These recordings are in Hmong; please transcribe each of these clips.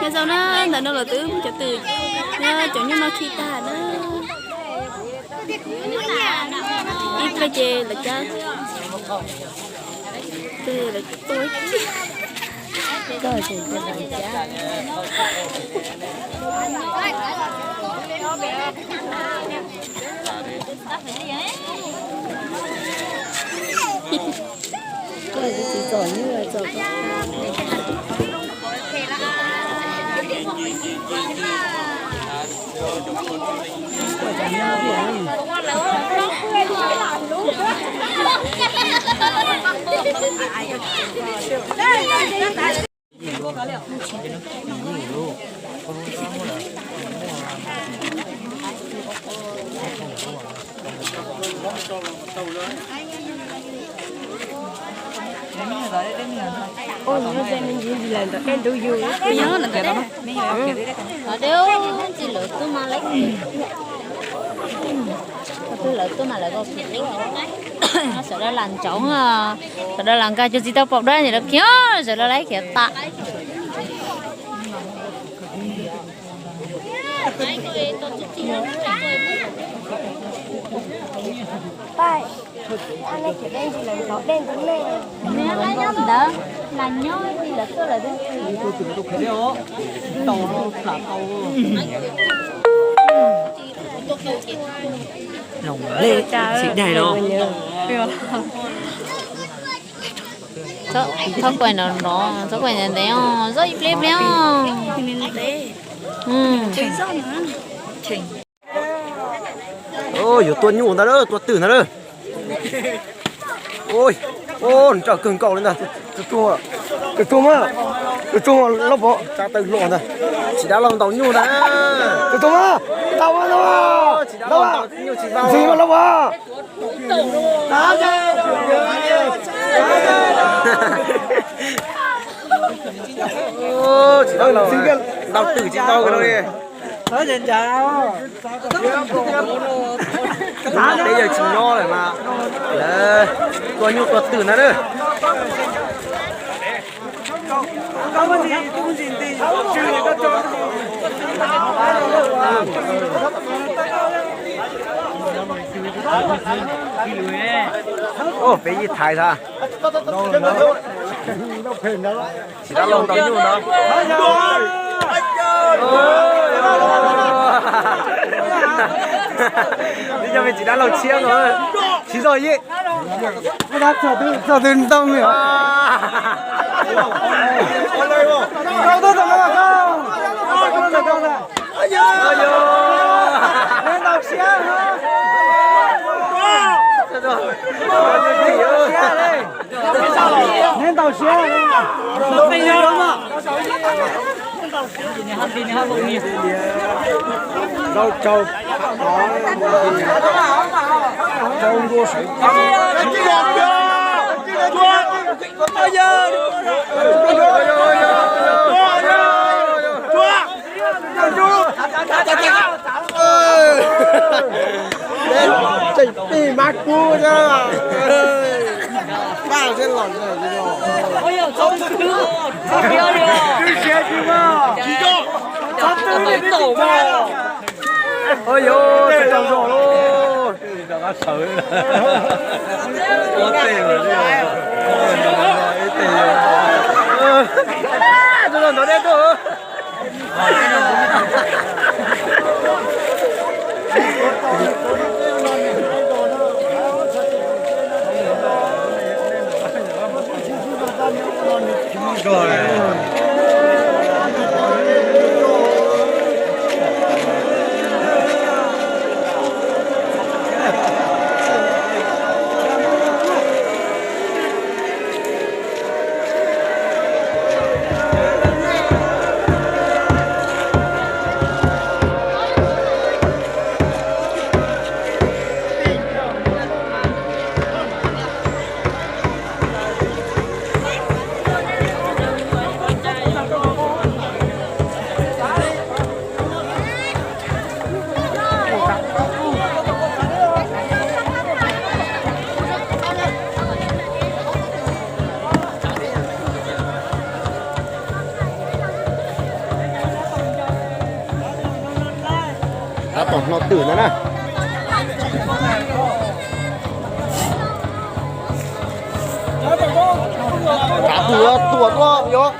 Zoo na, ntawm no lawv twb muab cov twm, cov nyuj no khi tag na. Ib pliag ces lawv cab, lawv tua ib pliag. Koj ces lawv cab. Koj tsis txom nyuj txom koj. Lawv tuaj mas lawv, sawv daws lam ntsoov, sawv daws lam nkag cuag tsis tau pom dab ces lawv khiav, sawv daws lam khiav tas. Ntawd, lam nyob li lawv tuaj lawm. Tsis daig los. Txhob kuaim no no, txhob kuaim ntev ntev os, zoj ib pliag pliag os. Yuav tua nyuj ntag, tua twm ntag. Ua, ntsawm kawg nkaus li ntag. Tus tuag mas, tus tuag mas loj pov, tsa taw hluas ntag. Tsis dab laug ntaus nyuj ntag. Tus tuag mas, ntaus mas, ntaus mas, nyuj tsis ntaus mas loj pov. Tsis dab laug, ntaus twm tsis ntaus li. Peb yawg tsis nyob lawm mas, lawv tua nyuj tua twm ntag na. Peb yij thaiv tag. Tsis dab laug ntaus nyuj ntag. Ib co me tsis dab laug tshiab nkaus, tsis zoj yeej. Txog twg ntoo li. Neb ntaus siab, neb ntaus siab. Rau rau, rau ntua sawv. Tseem pij mab kub thiab. Paj seb los. Ua yuav tsis tau zog lauj. Ua tej, ua tej, ua tej, ua tej. Hno twm ntawd na. Tsav twm tuam tuaj yuav.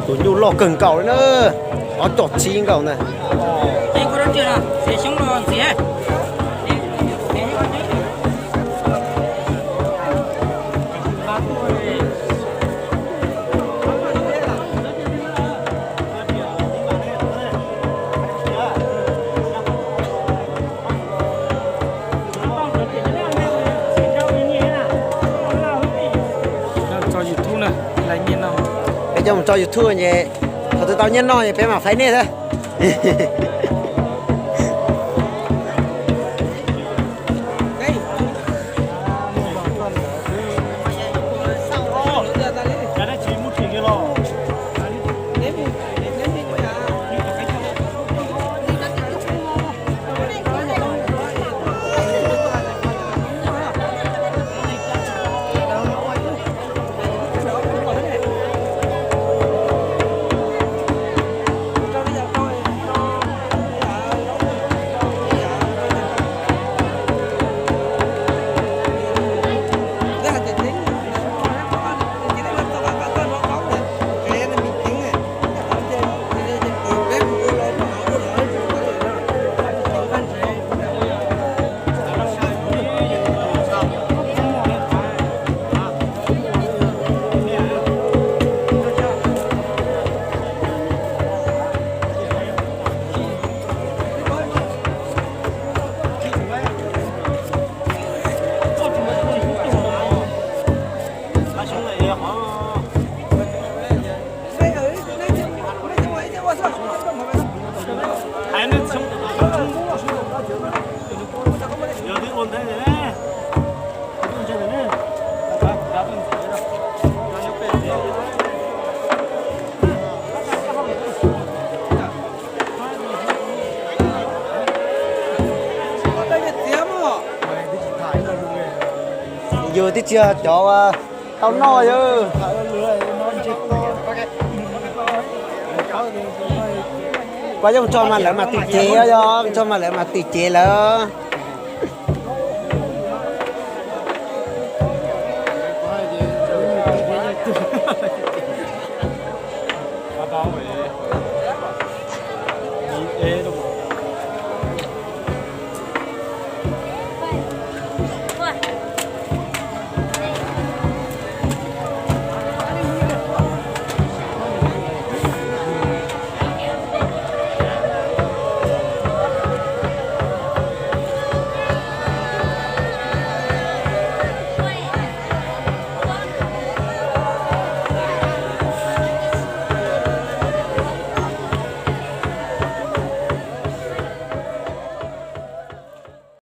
Tus nyuj loj kawg nkaus li na, ob com tsib nkaus ntag. Tso YouTube na, peb coj mus tso YouTube es thaum twg tau nyiaj noj es peb mam faib nej thiab. Tib tsi cov tau noj yog. Kuv yeej tso mas lawv mas tu cev, yog tso mas lawv mas tu cev lawm.